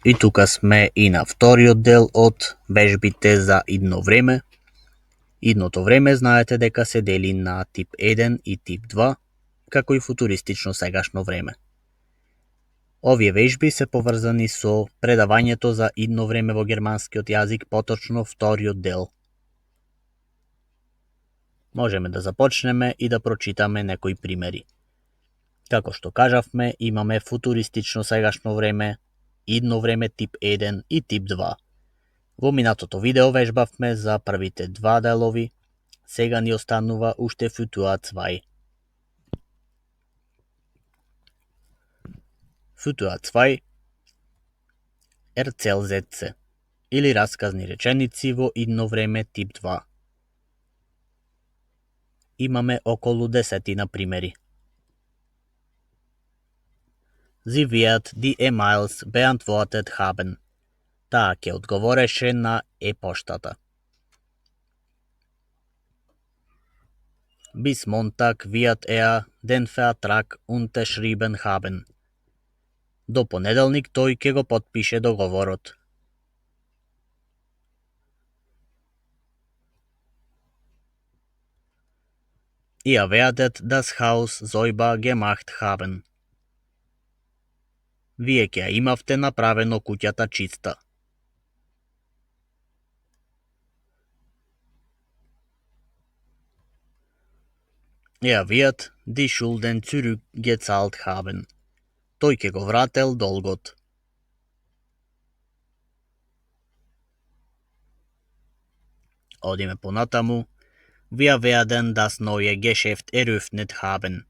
И тук сме и на вториот дел од вежбите за идно време. Идното време знаете дека се дели на тип 1 и тип 2, како и футуристично сегашно време. Овие вежби се поврзани со предавањето за идно време во германскиот јазик, поточно вториот дел. Можеме да започнеме и да прочитаме некои примери. Како што кажавме, имаме футуристично сегашно време, идно време тип 1 и тип 2. Во минатото видео вежбавме за првите два делови, сега ни останува уште Futur 2. Futur 2 Erzählsätze или расказни реченици во идно време тип 2. Имаме околу 10 примери. Sie wird die E-Mails beantwortet haben. Таа ќе одговореше на e-поштата. Bis Montag wird den Vertrag unterschrieben haben. До понеделник тој ќе го потпише договорот. Ihr werdet das Haus sauber gemacht haben. Вие ќе имавте направено куќата чиста. Wird die Schulden zurückgezahlt haben. Тој ќе го врател долгот. Одиме понатаму. Wir werden das neue Geschäft eröffnet haben.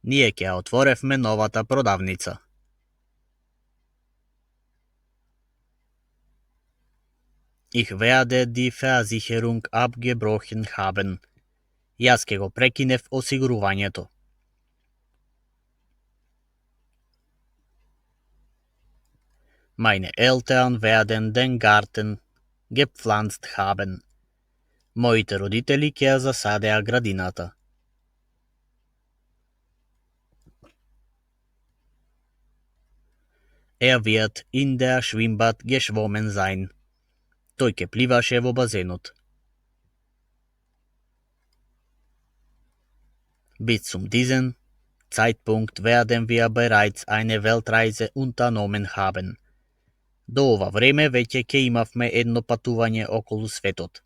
Ние ќе отворевме новата продавница. Ich werde die Versicherung abgebrochen haben. Јас ќе го прекинев осигурувањето. Meine Eltern werden den Garten gepflanzt haben. Моите родители ќе ја засадеа градината. Wird in der Schwimmbad geschwommen sein. Тој ќе пливаше во базенот. Bis zum diesen Zeitpunkt werden wir bereits eine Weltreise unternommen haben. До ова време веќе ќе имавме едно патување околу светот.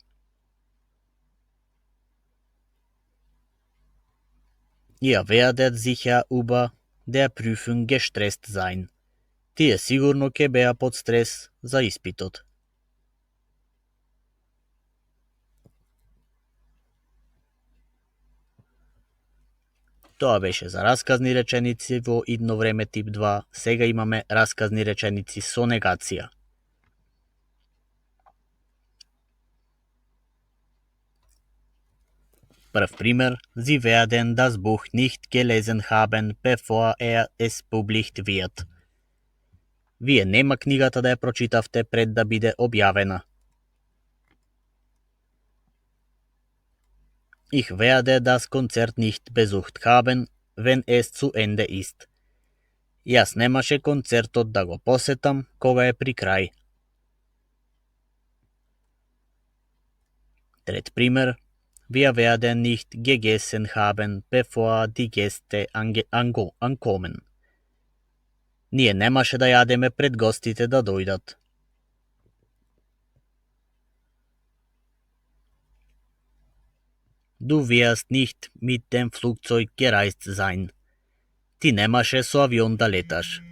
Ihr werdet sicher über der Prüfung gestresst sein. Тие сигурно ќе беа под стрес за испитот. Тоа беше за расказни реченици во идно време тип 2, сега имаме расказни реченици со негација. Прв пример, Sie werden das Buch nicht gelesen haben, bevor es publikt wird. Вие нема книгата да ја прочитавте пред да биде објавена. Ich werde das Konzert nicht besucht haben, wenn es zu Ende ist. Јас немаше концертот да го посетам кога е при крај. Трет пример. Wir werden nicht gegessen haben, bevor die Gäste ankommen. Ние немаше да јадеме пред гостите да дојдат. Du wirst nicht mit dem Flugzeug gereist sein. Ти немаше со авион да леташ.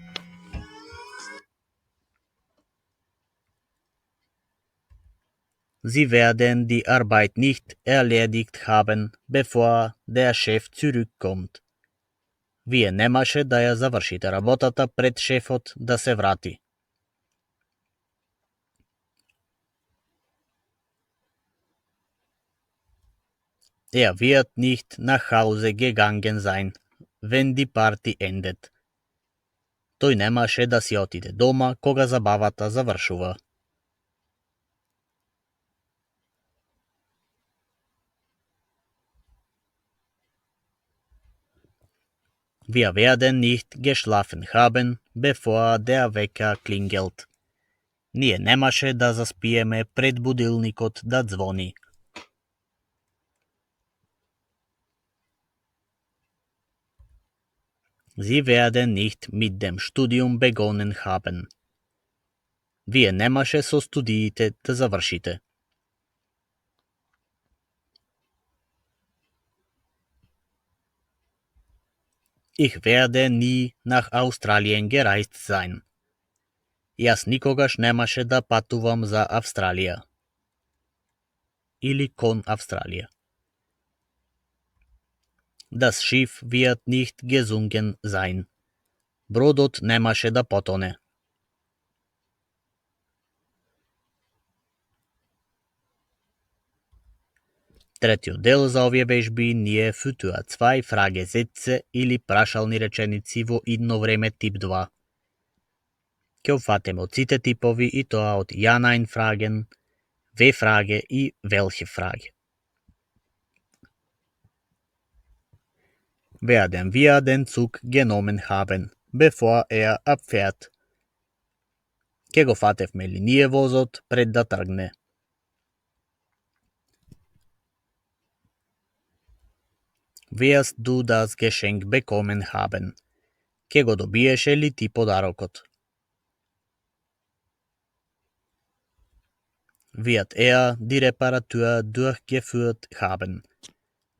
Sie werden die Arbeit nicht erledigt haben, bevor der Chef zurückkommt. Вие немаше да ја завршите работата пред шефот да се врати. Wird nicht nach Hause gegangen sein, wenn die Party endet. Тој немаше да си отиде дома кога забавата завршува. Wir werden nicht geschlafen haben, bevor der Wecker klingelt. Ние немаше да заспиеме пред будилникот да звони. Sie werden nicht mit dem Studium begonnen haben. Вие немаше со студиите да завршите. Ich werde nie nach Australien gereist sein. Јас никогаш немаше да патувам за Австралија. Или кон Австралија. Das Schiff wird nicht gesunken sein. Бродот немаше да потоне. Третиот дел за овие вежби ни е футуа 2 фрагезетце или прашални реченици во идно време тип 2. Ќе опфатеме од сите типови и тоа од ja nein fragen, we frage и welche frage. Werden wir den Zug genommen haben, bevor abfährt? Ке го фатевме ли ние возот пред да тргне? Wirst du das Geschenk bekommen haben? Ке го добиеше ли ти подарокот? Wird die Reparatur durchgeführt haben?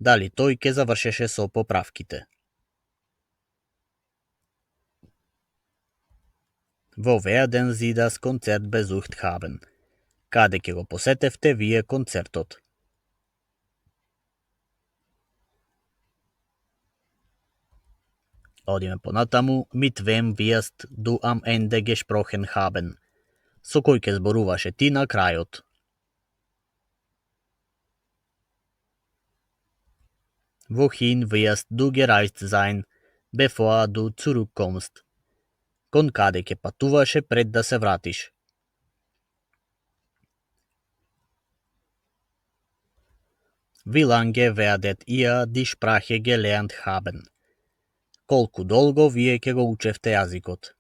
Дали тој ке завршеше со поправките? Wo werden Sie das Konzert besucht haben? Каде ке го посетевте вие концертот? Одиме понатаму, mit wem wirst du am Ende gesprochen haben? Со кој ке зборуваше ти на крајот? Wohin wirst du gereist sein, bevor du zurückkommst? Кон каде ке патуваше пред да се вратиш? Wie lange werdet ihr die Sprache gelernt haben? Колку долго вие ке го учевте јазикот?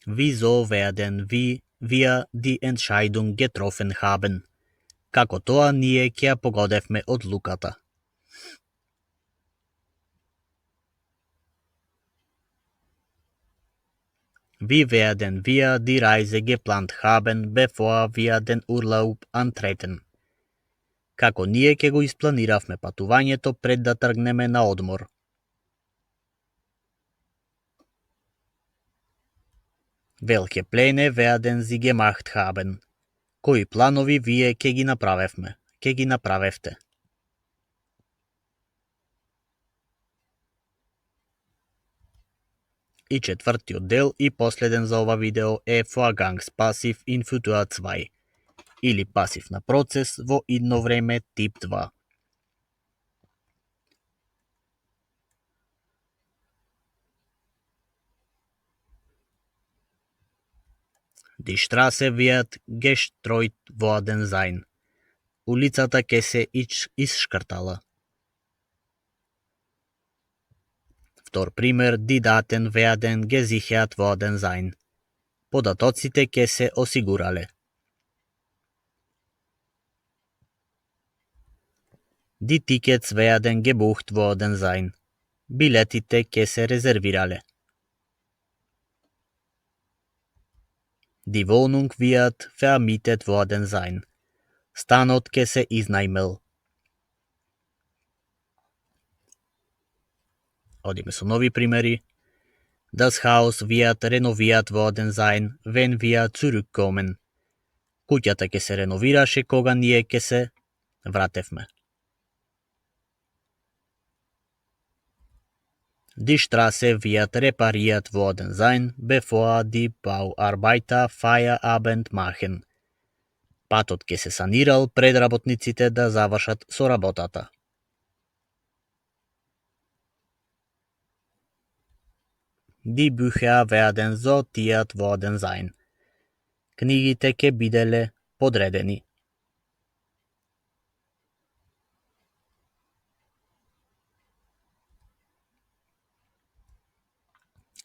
Wieso werden wir die Entscheidung getroffen haben? Како тоа ние ќе ја погодевме одлуката? Wie werden wir die Reise geplant haben, bevor wir den Urlaub antreten? Како ние ќе го испланиравме патувањето пред да тргнеме на одмор? Welche Pläne werden Sie gemacht haben? Кои планови вие ќе ги направевте? И четвртиот дел и последен за ова видео е Vorgangspasiv in Futur 2 или пасив на процес во идно време тип 2. Die Straße wird gestreut worden sein. Улицата ќе се исшкртала. Втор пример, die Daten werden gesichert worden sein. Податоците ќе се осигурале. Die Tickets werden gebucht worden sein. Билетите ќе се резервирале. Die Wohnung wird vermietet worden sein. Станот ќе се изнајмел. Одиме со нови примери. Das Haus wird renoviert worden sein, wenn wir zurückkommen. Куќата ќе се реновираше кога ние ќе се вратевме. Die Straße wird repariert worden sein, bevor die Bauarbeiter Feierabend machen. Патот ќе се санирал пред работниците да завршат со работата. Die Bücher werden sortiert worden sein. Книгите ќе биделе подредени.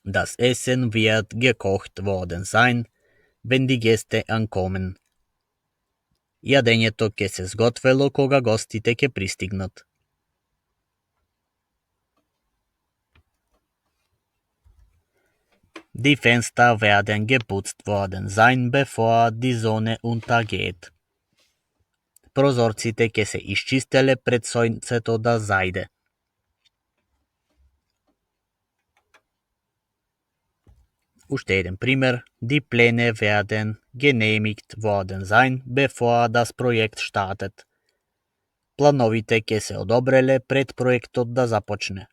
Das Essen wird gekocht worden sein, wenn die Gäste ankommen. Јадењето ќе се сготвело кога гостите ќе пристигнат. Die Fenster werden geputzt worden sein, bevor die Sonne untergeht. Прозорците ќе се исчистеле пред сонцето да зајде. Уште еден пример. Die Pläne werden genehmigt worden sein, bevor das Projekt startet. Плановите ќе се одобреле пред проектот да започне.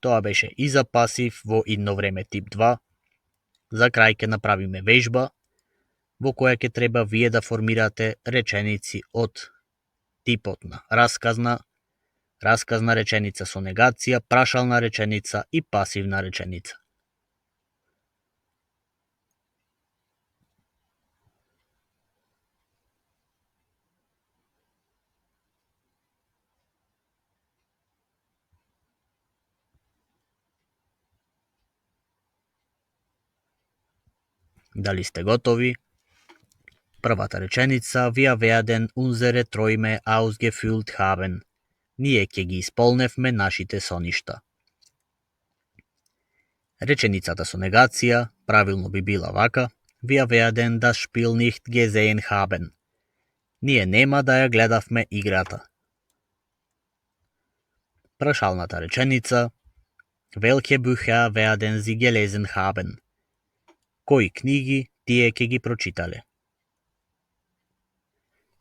Тоа беше и за пасив во идно време тип 2. За крај ќе направиме вежба во која ќе треба вие да формирате реченици од типот на расказна, расказна реченица со негација, прашална реченица и пасивна реченица. Дали сте готови? Првата реченица: Wir werden unsere Träume ausgefüllt haben. Ние ќе ги исполневме нашите соништа. Реченицата со негација правилно би била вака: Wir werden das Spiel nicht gesehen haben. Ние нема да ја гледавме играта. Прашалната реченица: Welche Bücher werden Sie gelesen haben? Кои книги тие ќе ги прочитале?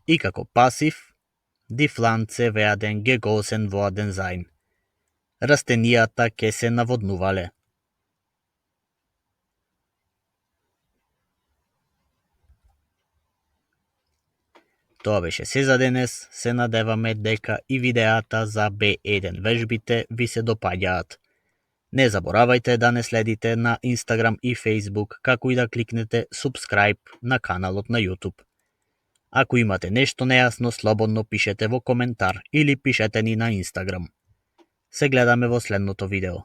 И како пасив: Die Pflanze werden gegossen worden sein. Растенијата ќе се наводнувале. Тоа беше се за денес. Се надеваме дека и видеата за B1 вежбите ви се допаѓаат. Не заборавајте да не следите на Instagram и Facebook, како и да кликнете subscribe на каналот на YouTube. Ако имате нешто нејасно, слободно пишете во коментар или пишете ни на Instagram. Се гледаме во следното видео.